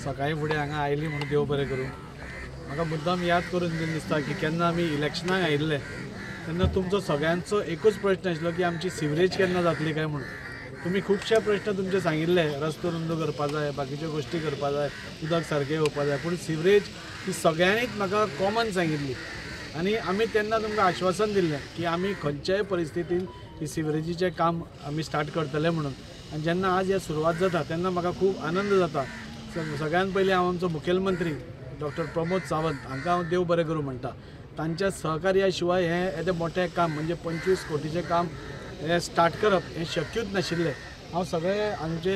सकाळीं फुडें हांगा आयली म्हणून देव बरें करूं. म्हाका मुद्दाम याद करून दिसता की केन्ना आमी इलेक्शनाक आयिल्ले तेन्ना तुमचो सगळ्यांचो एकूच प्रश्न आशिल्लो की आमची सिवरेज केन्ना जातली काय म्हणून. तुमी खुबशे प्रश्न तुमचे सांगिल्ले, रस्तो रुंद करपा जाय, बाकीच्यो गोश्टी करपा जाय, उदक सारकें येवपा जाय, पूण सिवरेज ही सगळ्यांनीच म्हाका कॉमन सांगिल्ली आनी आमी तेन्ना तुमकां आश्वासन दिल्लें की आमी खंयच्याय परिस्थितीन ही सिवरेजीचें काम आमी स्टार्ट करतले म्हणून. आनी जेन्ना आज हे सुरवात जाता तेन्ना म्हाका खूब आनंद जाता. सगळ्यान पयलीं हांव आमचो मुखेलमंत्री डॉक्टर प्रमोद सावंत हांकां हांव देव बरें करूं म्हणटा. तांच्या सहकार्या शिवाय हें येदें मोठें काम म्हणजे 25 कोटीचें काम हें स्टार्ट करप हें शक्यूच नाशिल्लें. हांव सगळे आमचे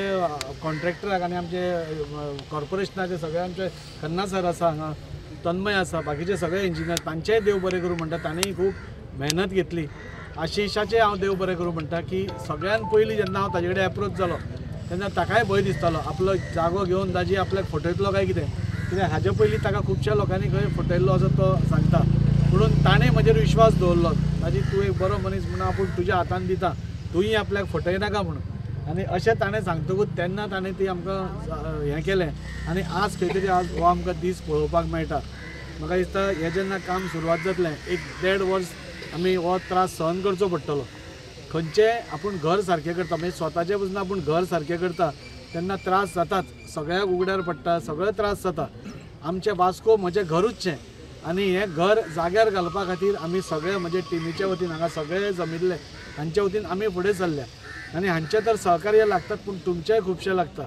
कॉन्ट्रॅक्टराक आनी आमचे कॉर्पोरेशनाचे सगळे आमचे खन्ना सर आसा हांगा, तन्मय आसा, बाकीचे सगळे इंजिनियर, तांचेय देव बरें करूं म्हणटा. तांणीय खूब मेहनत घेतली. आशिशाचें हांव देव बरें करूं म्हणटा की सगळ्यान पयलीं जेन्ना हांव ताजे कडेन एप्रोच जालो तेन्ना ताकाय भंय दिसतालो आपलो जागो घेवन दाजी आपल्याक फटयतलो काय कितें, कित्याक हाजे पयलीं ताका खुबश्या लोकांनी खंय फटयल्लो असो तो सांगता. म्हणून ताणें म्हजेर विश्वास दवरलो, दाजी तूं एक बरो मनीस म्हणून आपूण तुज्या हातान दिता, तूंय आपल्याक फटयनाका म्हणून. आनी अशें ताणें सांगतकूच तेन्ना ताणें ती आमकां हें केलें आनी आज खंय तरी आज हो आमकां दीस पळोवपाक मेळटा. म्हाका दिसता हें जेन्ना काम सुरवात जातलें 1-1.5 वर्स आमी हो त्रास सहन करचो पडटलो. खंयचें आपूण घर सारकें करता म्हणजे स्वताचें पसून आपूण घर सारकें करता तेन्ना त्रास जाताच, सगळ्याक उगड्यार पडटा, सगळे त्रास जाता. आमचें वास्को म्हजें घरूच आनी हें घर जाग्यार घालपा खातीर आमी सगळे म्हजे टिमीच्या वतीन हांगा सगळे जमिल्ले हांच्या वतीन आमी फुडें सरल्या आनी हांचें तर सहकार्य लागतात पूण तुमचेंय खुबशें लागता.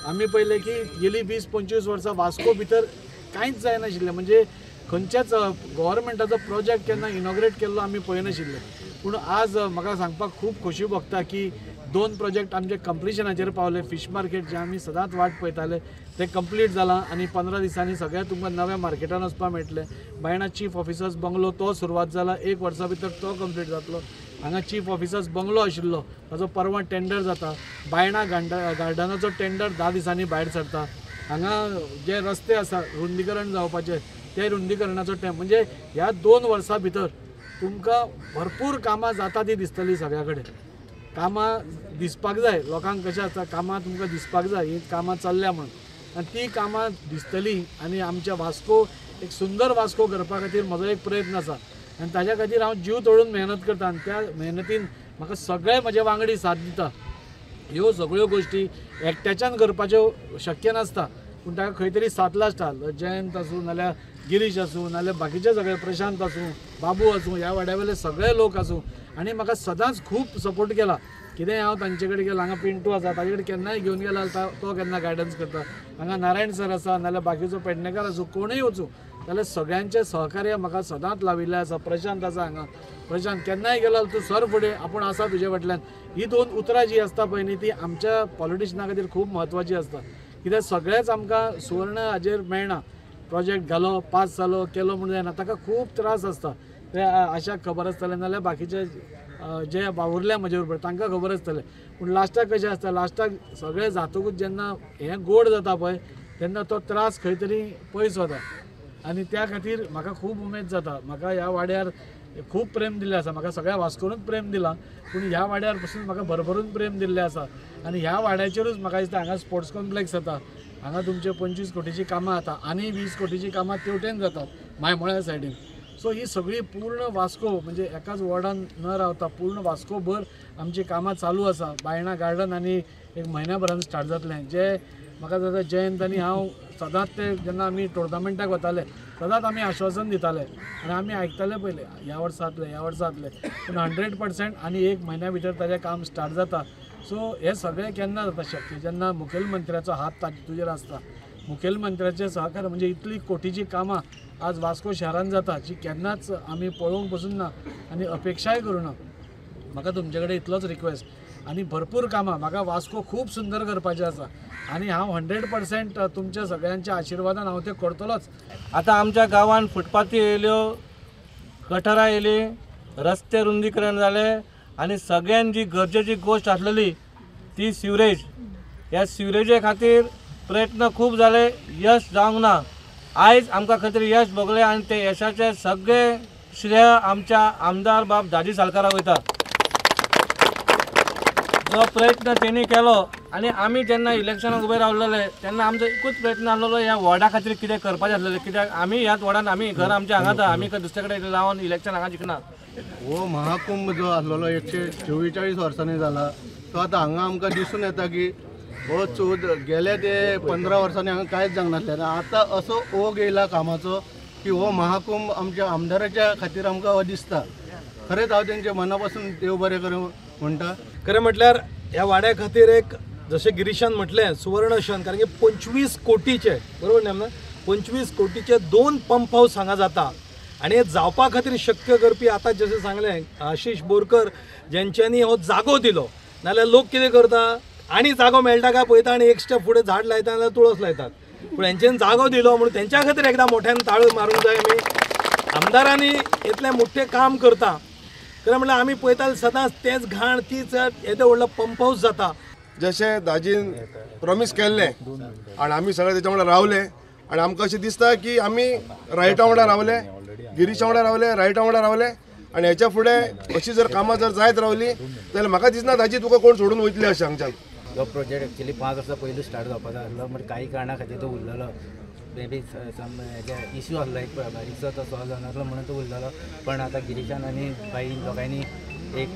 आमी पळयलें की गेली 20-25 वर्सां वास्को भितर कांयच जायनाशिल्लें, म्हणजे खंयच्याच गव्हर्मेंटाचो प्रोजेक्ट केन्ना इनॉग्रेट केल्लो आमी पळयनाशिल्ले. पूण आज म्हाका सांगपाक खूब खोशी भोगता की 2 प्रोजेक्ट आमचे कंप्लिशनाचेर पावले. फिश मार्केट जें आमी सदांच वाट पळयताले तें कंप्लीट जालां आनी 15 दिसांनी सगळें तुमकां नव्या मार्केटान वचपाक मेळटलें. बायणा चीफ ऑफिसर्स बंगलो तो सुरवात जाला, 1 वर्सा भितर तो कंप्लीट जातलो. हांगा चीफ ऑफिसर्स बंगलो आशिल्लो ताजो परवां टेंडर जाता. बायणा गार्डनाचो टेंडर 10 दिसांनी भायर सरता. हांगा जे रस्ते आसा रुंदीकरण जावपाचे ते रुंदीकरणाचो टेम म्हणजे ह्या 2 वर्सां भितर तुमकां भरपूर कामां जाता ती दिसतली. सगळ्या कडेन कामां दिसपाक जाय लोकांक, कशें आसता कामां तुमकां दिसपाक जाय, ही कामां चल्ल्या म्हणून, आनी ती कामां दिसतली. आनी आमच्या वास्को एक सुंदर वास्को करपा खातीर म्हजो एक प्रयत्न आसा आनी ताज्या खातीर हांव जीव तोडून मेहनत करता आनी त्या मेहनतीन म्हाका सगळे म्हजे वांगडी साथ दिता. ह्यो सगळ्यो गोश्टी एकट्याच्यान करपाच्यो शक्य नासता पूण ताका खंय तरी साथ लागता. जयंत आसूं नाल्यार गिरीश आसूं नाल्यार बाकीचे सगळे प्रशांत आसूं, बाबू आसूं, ह्या वाड्या वयले सगळे लोक आसूं, आनी म्हाका सदांच खूब सपोर्ट केला. कितेंय हांव तांचे कडेन गेलो, हांगा पिंटू आसा ताजे कडेन केन्नाय घेवन गेलो तो केन्ना गायडन्स करता, हांगा नारायण सर आसा नाल्यार बाकीचो पेडणेकार आसूं, कोणूय वचूं जाल्यार सगळ्यांचें सहकार्य म्हाका सदांच लाविल्लें आसा. प्रशांत आसा हांगा, प्रशांत केन्नाय गेलो तूं सर फुडें आपूण आसा तुजे फाटल्यान. ही 2 उतरां जीं आसता पळय न्ही ती आमच्या पॉलिटिशना खातीर खूब म्हत्वाची आसता, कित्याक सगळेंच आमकां सुवर्ण हाजेर मेळना. प्रोजेक्ट घालो, पास जालो, केलो म्हणून जायना, ताका खूब त्रास आसता. ते आशाक खबर आसतलें नाल्यार बाकीचे जे वावुरले म्हजे बरोबर तांकां खबर आसतलें. पूण लास्टाक कशें आसता, लास्टाक सगळें जातकूच जेन्ना हें गोड जाता पळय तेन्ना तो त्रास खंय तरी पयस वता आनी त्या खातीर म्हाका खूब उमेद जाता. म्हाका ह्या वाड्यार खूब प्रेम दिल्लें आसा, म्हाका सगळ्या वास्कोनूच प्रेम दिलां पूण ह्या वाड्यार पसून म्हाका भरभरून प्रेम दिल्लें आसा. आनी ह्या वाड्याचेरूच म्हाका दिसता हांगा स्पोर्ट्स कॉम्प्लेक्स जाता, हांगा तुमचे 25 कोटीची कामां जाता आनी 20 कोटीची कामां तेवटेन जातात मायमोळ्या सायडीन. सो ही सगळी पूर्ण वास्को म्हणजे एकाच वॉर्डान न रावता पूर्ण वास्कोभर आमची कामां चालू आसा. बायणा गार्डन आनी 1 म्हयन्या भरान स्टार्ट जातलें. जे म्हाका जाता जयंत आनी हांव सदांच ते जेन्ना आमी टोर्नामेंटाक वताले सदांच आमी आश्वासन दिताले आनी आमी आयकताले पयलें ह्या वर्सा जातलें, ह्या वर्सा जातलें, पूण 100% आनी 1 म्हयन्या भितर ताजें काम स्टार्ट जाता. सो हें सगळें केन्ना जाता शक्य जेन्ना मुखेलमंत्र्याचो हात तुजेर आसता. मुखेलमंत्र्याचें सहकार्य म्हणजे इतली कोटीची कामां आज वास्को शहरान जाता जी केन्नाच आमी पळोवंक पसून ना आनी अपेक्षाय करूं ना. म्हाका तुमचे कडेन इतलोच रिक्वेस्ट आनी भरपूर कामां म्हाका वास्को खूब सुंदर करपाचें आसा आनी हांव 100% तुमच्या सगळ्यांच्या आशिर्वादान हांव तें करतलोच. आतां आमच्या गांवांत फुटपाथी येयल्यो, गटरां येयलीं, रस्ते रुंदीकरण जालें आनी सगळ्यान जी गरजेची गोश्ट आसलेली ती सिवरेज. ह्या सिवरेजे खातीर प्रयत्न खूब जाले, यश जावंक ना. आयज आमकां खंय तरी यश भोगलें आनी ते यशाचे सगळे श्रेय आमच्या आमदार बाब दाजी सालकाराक वयता. जो प्रयत्न तेणी केलो आनी आमी जेन्ना इलेक्शनाक उबे रावलेले तेन्ना आमचो एकूच प्रयत्न आसलेलो ह्या वॉर्डा खातीर कितें करपाचें आसलेलें, कित्याक आमी ह्याच वॉर्डान आमी घर आमचें हांगाच आमी दुसरे कडेन लावन इलेक्शन हांगा जिखना। हो महाकुंभ जो आसलेलो 144 वर्सांनी जाला तो आतां हांगा आमकां दिसून येता की हो चौद गेले ते 15 वर्सांनी हांगा कांयच जावंक नासलें। आतां असो ओघ येयला कामाचो की हो महाकुंभ आमच्या आमदाराच्या खातीर आमकां हो दिसता। खरेंच हांव तेंच्या मना पासून देव बरें करूं म्हणटा। खरें म्हटल्यार ह्या वाड्या खातीर एक जशें गिरीशान म्हटलें सुवर्ण क्षण, कारण की 25 कोटीचे बरोबर न्ही आमदार, 25 कोटीचे 2 पंप हावस हांगा जाता आनी हे जावपा खातीर शक्य करपी आतां जशें सांगलें आशिष बोरकर जेंच्यांनी हो जागो दिलो, नाजाल्यार लोक कितें करता आनी जागो मेळटा काय पळयता आनी एक स्टेप फुडें झाड लायता नाजाल्यार तुळस लायतात, पूण हेंच्यांनी जागो दिलो म्हणून तेंच्या खातीर एकदां मोठ्यान ताळयो मारूंक जाय। आमी आमदारांनी इतलें मोठें काम करता, खरें म्हळ्यार आमी पळयता सदांच तेंच घाण तीच येदें व्हडलो पंप हावस जाता। जशें दाजीन प्रॉमीस केल्लें आनी आमी सगळे तेच्या वांगडा रावले आनी आमकां अशें दिसता की आमी रायटा वांगडा रावले, गिरीशा वांगडा रावले, रायटा वांगडा रावले आनी हेच्या फुडें अशी जर कामां जर जायत रावली जाल्यार म्हाका दिसना दाजी तुका कोण सोडून वयतले अशें हांगच्यान। हो प्रोजेक्ट एक्चुअली 5 वर्सां पयलीं स्टार्ट जावपाचो आसलो, बट काही कारणा खातीर तो उरलेलो, मे बी सम इश्यू आसलो एक बारीकसो तो सॉल्व जावनासलो म्हणून तो उरलेलो। पण आतां गिरीशान आनी बाई दोगांयनी एक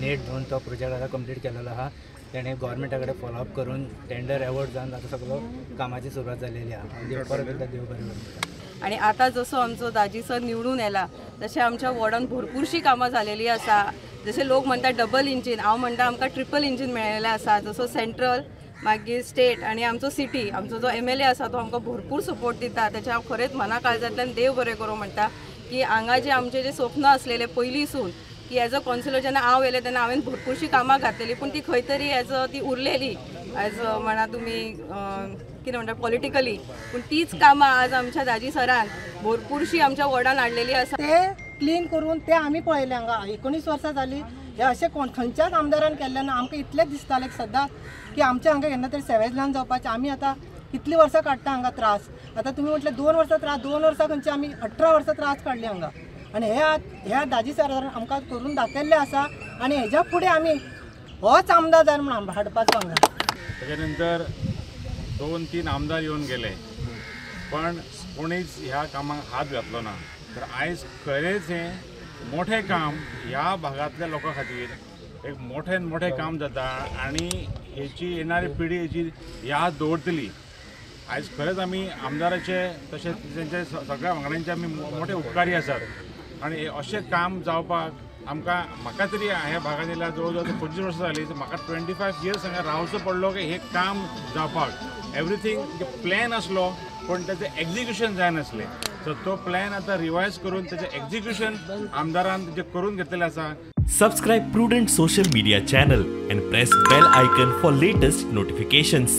नेट घेवन तो प्रोजेक्ट आतां कंप्लीट केलेलो आहा। तेणें गोवोरमेंटा कडेन फॉलोअप करून टेंडर एवॉर्ड जावन आतां सगळो कामाची सुरवात जालेली आहा। परत एकदां देव बरें करूं। आनी आतां जसो आमचो दाजी सर निवडून येला तशें आमच्या वॉर्डान भरपूरशी कामां जालेली आसा। जशें लोक म्हणटा डबल इंजीन, हांव म्हणटा आमकां ट्रिपल इंजीन मेळिल्लें आसा। जसो सेंट्रल मागीर स्टेट आनी आमचो सिटी, आमचो जो MLA आसा तो आमकां भरपूर सपोर्ट दिता। तेच्या हांव खरेंच मना काळजांतल्यान देव बरें करूं म्हणटा की हांगा जे आमचे जे स्वप्न आसलेले पयलींसून की एज अ कौन्सिलर जेन्ना हांव येयलें तेन्ना हांवें भरपूरशी कामां घातलेली, पूण ती खंय तरी एज अ ती उरलेली एज म्हणा तुमी कितें म्हणटा पॉलिटिकली, पूण तीच कामां आज आमच्या दाजी सरान भरपूरशी आमच्या वॉर्डान हाडलेली आसा। ते क्लीन करून ते आमी पळयलें हांगा 19 वर्सां जालीं हे अशें कोण खंयच्याच आमदारान केल्लें ना। आमकां इतलेंच दिसतालें सदांच की आमच्या हांगा केन्ना तरी सेवेज लावन जावपाचें। आमी आतां कितलीं वर्सां काडटा हांगा त्रास, आतां तुमी म्हटलें 2 वर्सां त्रास, 2 वर्सां खंयचे आमी 18 वर्सां त्रास काडली हांगा। आनी ह्या दाजी सरान आमकां करून दाखयल्लें आसा आनी हेज्या फुडें आमी होच आमदार जाय म्हणून हाडपाचो हांगा। तेच्या नंतर 2-3 आमदार येवन गेले पण कोणीच ह्या कामाक हात घातलो ना। तर आयज खरेंच हें मोठें काम ह्या भागांतल्या लोकां खातीर एक मोठ्यान मोठें काम जाता आनी हेची येणारी पिढी हेची याद दवरतली। आयज खरेंच आमी आमदाराचे तशेंच तेंचे सगळ्या वांगड्यांचे आमी मोठे उपकारी आसात आनी अशें काम जावपाक आमकां, म्हाका तरी ह्या भागान येयल्यार जवळ जवळ 25 वर्सां जालीं, म्हाका 25 इयर्स हांगा रावचो पडलो की हें काम जावपाक। एवरीथींग प्लॅन आसलो पण तेचें एक्जिक्युशन जायनासलें, सो तो प्लॅन आतां रिवायज करून तेचें एक्जिक्युशन आमदारान जें करून घेतलेलें आसा। Subscribe Prudent social media channel and press bell icon for latest notifications.